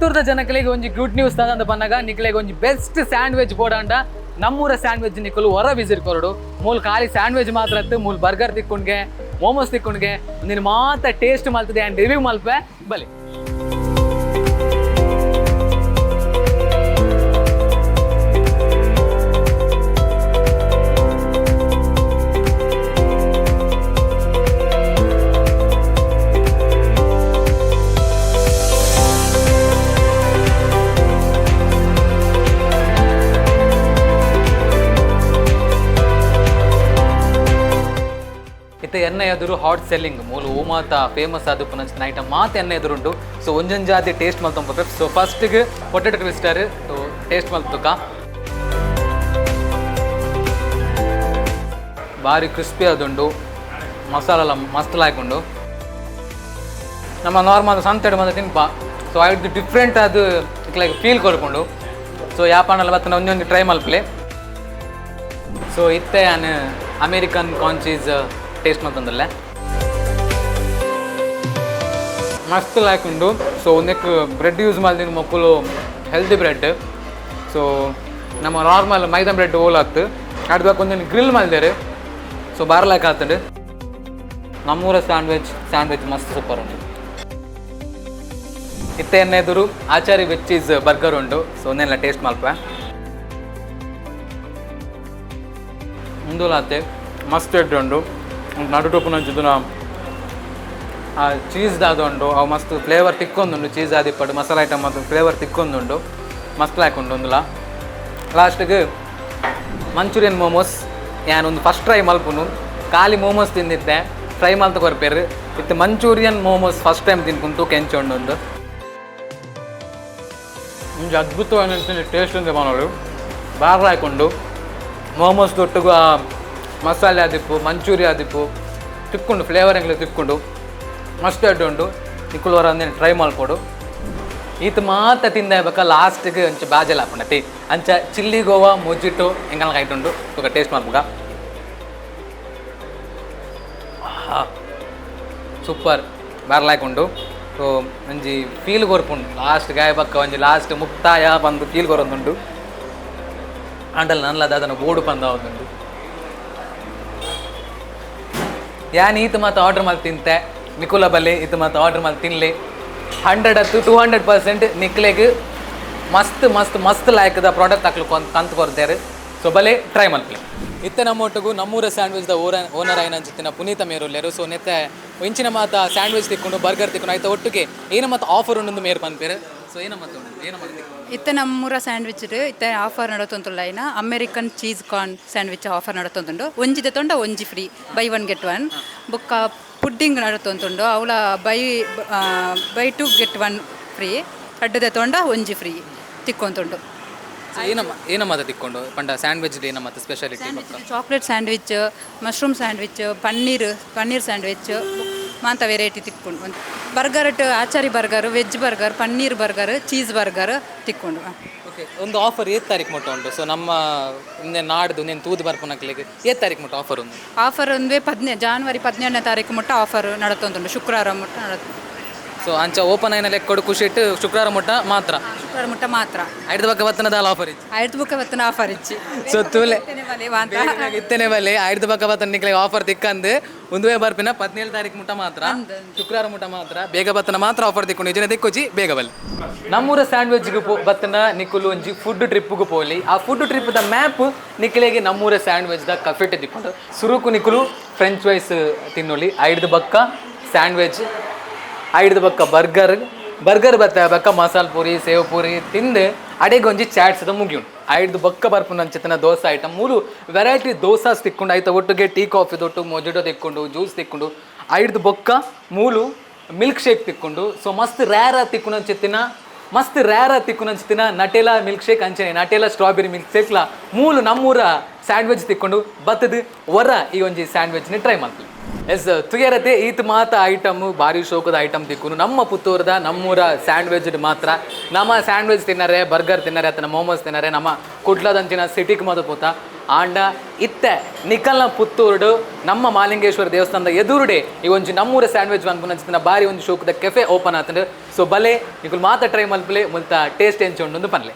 ಪುತ್ತೂರ್ದ ಜನಕಲಿಗೆ ಒಂಜಿ good news ದಾದಂದ ಪನ್ನಗ ನಿಕ್ಲೆಗ್ ಒಂಜಿ ಬೆಸ್ಟ್ ಸ್ಯಾಂಡ್ವಿಚ್ ಬೋಡಾಂಡ ನಮ್ಮೂರ ಸ್ಯಾಂಡ್ವಿಚ್ ನಿಕುಲು ಹೊರ ವಿಸಿಟ್ ಕೊರಡು. ಮೂಲ್ ಖಾಲಿ ಸ್ಯಾಂಡ್ವಿಚ್ ಮಾತ್ರ ಅತ್ತು, ಮೂಲ್ ಬರ್ಗರ್ ತಿಕ್ಕೊಂಡ್ಗೆ, ಮೋಮೋಸ್ ತಿಕ್ಕೊಂಡ್ಗೆ, ಒಂದಿನ ಮಾತ್ರ ಟೇಸ್ಟ್ ಮಲ್ತದೆ ಆ್ಯಂಡ್ ರಿವ್ಯೂ ಮಲ್ಪೆ ಬಲಿ. ಇತ್ತೆ ಎಣ್ಣೆ ಎದುರು ಹಾಟ್ ಸೆಲ್ಲಿಂಗ್ ಮೂಲು ಓಮಾತ ಫೇಮಸ್ ಆದ ಪುನಂಚಿನ ಐಟಮ್ ಮಾತ ಎಣ್ಣೆ ಎದುರುಂಡು. ಸೊ ಒಂಜೊಂಜಾತಿ ಟೇಸ್ಟ್ ಮಲ್ತೊಂಬ. ಸೊ ಫಸ್ಟ್ಗೆ potato twister, so taste ಮಲ್ತುಕ. ಭಾರಿ ಕ್ರಿಸ್ಪಿ ಆದುಂಡು, ಮಸಾಲೆಲ್ಲ ಮಸ್ತ್ ಲಾಯ್ಕುಂಡು. ನಮ್ಮ ನಾರ್ಮಲ್ ಸಂತೆಡ್ ಬಂದ ತಿನ್ಪ. ಸೊ ಐದು ಡಿಫ್ರೆಂಟ್ ಅದು ಲೈಕ್ ಫೀಲ್ ಕೊಡ್ಕೊಂಡು. ಸೊ ಯಾಪಾಂಡಲ ಬತ್ತನ ಒಂಜೊಂಜಿ ಟ್ರೈ ಮಲ್ಪಲೆ. ಸೊ ಇತ್ತೆ ಯಾನ್ American corn cheese taste ಮಲ್ತೊಂದುಲ್ಲೆ. ಮಸ್ತ್ ಲಾಯ್ಕ್ ಉಂಡು. ಸೊ ಒಂದಕ್ಕೆ ಬ್ರೆಡ್ ಯೂಸ್ ಮಲ್ದಿನ ಮೊಕ್ಕಲು healthy bread. So ನಮ್ಮ ನಾರ್ಮಲ್ ಮೈದಾ ಬ್ರೆಡ್ ಓಲ್ ಆತು ಅಡ್ಬೇಕು ಒಂದಿನ ಗ್ರಿಲ್ ಮಲ್ದೇರು. ಸೊ ಬಾರ್ಲಾಕ್ ಆತಂಡು. ನಮ್ಮೂರ ಸ್ಯಾಂಡ್ವಿಚ್ ಸ್ಯಾಂಡ್ವಿಚ್ ಮಸ್ತ್ ಸೂಪರ್ ಉಂಟು. ಇತ್ತೆ ಎನ್ನೆದುರು ಆಚಾರಿ veg cheese burger ಉಂಟು. ಸೊ ಒಂದೆಲ್ಲ ಟೇಸ್ಟ್ ಮಲ್ಪ. ಉಂದುಲಾತೆ ಮಸ್ತ್ ಎಡ್ಡೆ ಉಂಡು. ನಡು ಟೊಪ್ಪುನಂಚಿನ ಆ ಚೀಸ್ ದಾದ ಉಂಡು, ಅವು ಮಸ್ತ್ ಫ್ಲೇವರ್ ತಿಕ್ಕೊಂದುಂಡು. ಚೀಸ್ ಆದಿಪ್ಪಡು ಮಸಾಲ ಐಟಮ್ ಮತ್ತು ಫ್ಲೇವರ್ ತಿಕ್ಕೊಂದುಂಡು, ಮಸ್ತ್ ಲಾಯ್ಕುಂಡು ಒಂದುಲ. ಲಾಸ್ಟ್ಗೆ ಮಂಚೂರಿಯನ್ ಮೋಮೋಸ್ ಯಾನ್ ಒಂದು ಫಸ್ಟ್ ಟ್ರೈ ಮಲ್ಪುನು. ಖಾಲಿ ಮೋಮೋಸ್ ತಿಂದಿತ್ತೆ, ಫ್ರೈ ಮಲ್ತ ಕೊರ್ಪೇರು. ಇತ್ತು manchurian momos first time ತಿನ್ಕೊಂಡು ಕೆಂಚುಂಡು. ಒಂದು ಒಂಜಿ ಅದ್ಭುತವಾದ ಟೇಸ್ಟ್ ఉంది మనోడు. ಬಾರ ಹಾಕೊಂಡು ಮೋಮೋಸ್ ದೊಟ್ಟುಗು ಆ ಮಸಾಲೆ ಆದಿಪ್ಪು, ಮಂಚೂರಿ ಆದಿಪ್ಪು ತಿಕ್ಕೊಂಡು, ಫ್ಲೇವರ್ ಎಂಗ್ಲ ತಿಕ್ಕೊಂಡು ಮಸ್ತ್ ಅಡ್ಡು ಉಂಡು. ನಿಕ್ಕುಲು ಹೊರ ಅಂದೇನು ಟ್ರೈ ಮಲ್ಪೊಡು. ಈತ ಮಾತ ತಿಂದ ಬೊಕ ಲಾಸ್ಟ್ಗೆ ಒಂಚ ಬಾಜೆಲ್ ಆಪುಂಡತಿ. ಅಂಚ ಚಿಲ್ಲಿ ಗೋವಾ ಮೊಜಿಟೋ ಎಂಕಲ್ನ ಕೈಟುಂಡು. ಬೊಕ ಟೇಸ್ಟ್ ಮಲ್ಪುಗ. ಸೂಪರ್, ಬಾರ್ಲಾಯ್ಕ್ ಉಂಡು. ಸೊ ಒಂಜಿ ಫೀಲ್ ಕೊರ್ಪುಂಡು ಲಾಸ್ಟ್ ಗಾಯ ಬಕ್ಕ ಒಂಜಿ ಲಾಸ್ಟ್ ಮುಕ್ತಾಯ ಬಂದು ಫೀಲ್ ಕೊರೊಂದುಂಡು. ಆಂಡಲ್ ನನ್ಲ ದಾದನ ಬೋಡು ಪಂದ ಒಂದುಂಡು. ಯಾನ್ ಈತ ಮಾತ ಆರ್ಡರ್ ಮಲ್ತ್ ತಿಂತೆ, ನಿಕುಲ ಬಲ್ಲೆ ಈತ ಮಾತ ಆರ್ಡರ್ ಮಲ್ತ್ ತಿನ್ಲಿ. 100 ಅತ್ತು 200% ನಿಕ್ಲೆಗ್ ಮಸ್ತ್ ಮಸ್ತ್ ಮಸ್ತ್ ಲಾಯ್ಕದ ಪ್ರಾಡಕ್ಟ್ ಅಕ್ಲು ಕಂತ್ ಕೊರ್ತಾರೆ. ಸೊ ಬಲೆ ಟ್ರೈ ಮಲ್ಪಲೆ. ಇತ್ತೆ ನಮ್ಮೊಟ್ಟಿಗೂ ನಮ್ಮೂರ sandwich the owner ಆಯಿನಂಚಿತ್ತಿನ ಪುನೀತ ಮೇರುಲ್ಲೇರು. ಸೊ ನೆತ್ತೆ ಇಂಚಿನ ಮಾತ ಸ್ಯಾಂಡ್ವಿಚ್ ತಿಕ್ಕೊಂಡು, ಬರ್ಗರ್ ತಿಕ್ಕೊಂಡು, ಆಯ್ತ ಒಟ್ಟಿಗೆ ಏನ ಮಾತ ಆಫರ್ ಉಂಡು ಮೇರ್ ಪನ್ಪೇರು. ಸೊ ಏನ ಮಾತ ಉಂಡು, ಏನ ಮಾತ ತಿಕ್ಕೊಂಡು? ಇತ್ತೆ ನಮ್ಮೂರ ಸ್ಯಾಂಡ್ವಿಚ್ ಇತ್ತೆ ಆಫರ್ ನಡತೊಂದುಲ್ಲ. ಐನ American cheese corn sandwich offer ನಡತೊಂದುಂಡು. ಒಂಜಿ ತೊಂಡ ಒಂಜಿ free, buy one get one. ಬೊಕ್ಕ ಪುಡ್ಡಿಂಗ್ ನಡತೊಂದುಂಡು, ಅವಳ buy two get one free. ಅಡ್ಡದ ತೊಂಡ ಒಂಜಿ ಫ್ರೀ ತಿಕ್ಕೊಂತುಂಡು. ಸೊ ಏನಮ್ಮ ಏನ ಮಾತ ತಿಕ್ಕೊಂಡು ಪಂಡ ಸ್ಯಾಂಡ್ವಿಚ್ ಏನ ಮಾತ speciality? Chocolate sandwich, mushroom sandwich, paneer paneer sandwich ಮಾಂತ variety ತಿಕ್ಕೊಂಡು. ಒಂದು burger Achari burger, veg burger, paneer burger, cheese burger ತಿಕ್ಕೊಂಡು. Okay, ಒಂದು ಆಫರ್ ಏತ್ ತಾರೀಕು ಮುಟ್ಟ ಉಂಟು? ಸೊ ನಮ್ಮ ಇಂದೆ ನಾಡ್ದು ನೇನು ತೂದು ಬರ್ಪುನಕ್ಲೆಗ್ ಏತ್ ತಾರೀಕು ಮುಟ್ಟ ಆಫರ್ ಉಂಡು? ಆಫರ್ ಒಂದೇ 15 ಜಾನ್ವರಿ 17ನೇ ತಾರೀಕು ಮುಟ್ಟ ಆಫರ್ ನಡತೊಂದುಂಡು. ಶುಕ್ರವಾರ ಮುಟ್ಟ ನಡತ. ಸೊ ಅಂಚ ಓಪನ್ ಆಯ್ನ ಲೆಕ್ಕೊಡು ಖುಷಿ ಇಟ್ಟು ಶುಕ್ರವಾರ ಮುಟ್ಟ ಮಾತ್ರ? ಶುಕ್ರವಾರ ಮುಟ್ಟ ಮಾತ್ರ. ಐದು ಬಕ್ಕ ಬತ್ತನದಾಲ ಆಫರ್ ಇತ್ತು? ಐದು ಬುಕ್ಕ ಬತ್ತನ ಆಫರ್ ಇಚ್ಚಿ. ಸೊ ತೂಲೆ. ಬಲೆ ವಾಂತ. ಇತ್ತನೆ ಬಲೆ, ಐದು ಬಕ್ಕ ಬತ್ತನ ನಿಕ್ಲೆ ಆಫರ್ ತಿಕ್ಕಂದು. ಒಂದುವೇ ಬರ್ಪಿನ 17 ತಾರೀಕು ಮುಟ್ಟ ಮಾತ್ರ, ಶುಕ್ರವಾರ ಮುಟ್ಟ ಮಾತ್ರ. ಬೇಗ ಬತ್ತನ ಮಾತ್ರ ಆಫರ್ ತಿಕ್ಕೊಂಡು ಜನ ತಿಕ್ಕೊಚ್ಚಿ ಬೇಗ ಬಲ್ಲಿ. ನಮ್ಮೂರ ಸ್ಯಾಂಡ್ವಿಚ್ಗೆ ಪೋ ಬತ್ತನ ನಿಕ್ಕುಲು ಒಂಜಿ ಫುಡ್ ಟ್ರಿಪ್ಗೆ ಪೋಲಿ. ಆ food trip the map ನಿಕ್ಲೆಗೆ ನಮ್ಮೂರ ಸ್ಯಾಂಡ್ವಿಚ್ ದ ಕಫೆಟ್ ತಿಕ್ಕೊಂಡು. ಸುರುಕು ನಿಕ್ಕುಲು ಫ್ರೆಂಚ್ ಫ್ರೈಸ್ ತಿನ್ನೊಲಿ, ಐದು ಬಕ್ಕ ಸ್ಯಾಂಡ್ವಿಚ್, ಐದು ಬಕ್ಕ ಬರ್ಗರ್, ಬರ್ಗರ್ ಬತ್ತ ಬಕ್ಕ ಮಸಾಲೆ ಪೂರಿ, ಸೇವ್ ಪೂರಿ ತಿಂದು ಅಡೆಗೊಂಜಿ ಚಾಟ್ಸ್ ಮುಗಿಯುಂಡು. ಐದು ಬಕ್ಕ ಬರ್ಪುನಂಚಿತ್ತಿನ ದೋಸೆ ಐಟಮ್, ಮೂರು ವೆರೈಟಿ ದೋಸಾಸ್ ತಿಕ್ಕೊಂಡು, ಆಯ್ತ ಒಟ್ಟಿಗೆ ಟೀ ಕಾಫಿ ದೊಟ್ಟು ಮೊಜಿಟೋ ತಿಕ್ಕೊಂಡು, ಜ್ಯೂಸ್ ತಿಕ್ಕೊಂಡು, ಐದು ಬೊಕ್ಕ ಮೂಲು ಮಿಲ್ಕ್ ಶೇಕ್ ತಿಕ್ಕೊಂಡು. ಸೊ ಮಸ್ತ್ ರೇರ್ ತಿಕ್ಕುನಂಚಿತ್ತಿನ, ಮಸ್ತ್ ರೇರ್ ತಿಕ್ಕುನಂಚಿತ್ತಿನ ನಟೇಲಾ ಮಿಲ್ಕ್ ಶೇಕ್, ಅಂಚನೆ ನಟೇಲಾ ಸ್ಟ್ರಾಬೆರಿ ಮಿಲ್ಕ್ ಶೇಕ್ಲ ಮೂಲು ನಮ್ಮೂರ ಸ್ಯಾಂಡ್ವಿಚ್ ತಿಕ್ಕೊಂಡು ಬತ್ತದ ವರ ಈ ಒಂಜಿ ಸ್ಯಾಂಡ್ವಿಚ್ನ ಟ್ರೈ ಮಾಡ್ತೀವಿ. ಎಸ್, ತುಯರತೆ ಈತ ಮಾತ ಐಟಮ್ ಭಾರಿ ಶೋಕದ ಐಟಮ್ ತಿಕ್ಕುನು ನಮ್ಮ ಪುತ್ತೂರದ ನಮ್ಮೂರ ಸ್ಯಾಂಡ್ವಿಚ್ ಮಾತ್ರ. ನಮ್ಮ ಸ್ಯಾಂಡ್ವಿಚ್ ತಿನ್ನರೆ, ಬರ್ಗರ್ ತಿನ್ನರೆ, ಅಥವಾ ಮೋಮೋಸ್ ತಿನ್ನರೆ ನಮ್ಮ ಕುಡ್ಲದಂಚಿನ ಸಿಟಿಗೆ ಮಾತ ಪೋತ. ಆಂಡ ಇತ್ತೆ ನಿಕಲ್ನ ಪುತ್ತೂರುಡು ನಮ್ಮ ಮಾಲಿಂಗೇಶ್ವರ ದೇವಸ್ಥಾನದ ಎದುರುಡೆ ಈ ಒಂಜಿ ನಮ್ಮೂರ ಸ್ಯಾಂಡ್ವಿಚ್ ಪನ್ಪುನಂಚಿತ್ತಿನ ಬಾರಿ ಒಂಜಿ ಶೋಕುದ ಕೆಫೆ ಓಪನ್ ಆತುಂಡು. ಸೊ ಬಲೆ ನಿಕುಲು ಮಾತ ಟ್ರೈ ಮಲ್ಪುಲೆ, ಮುಲ್ತ ಟೇಸ್ಟ್ ಎಂಚ ಉಂಡು ಪನ್ಲೆ.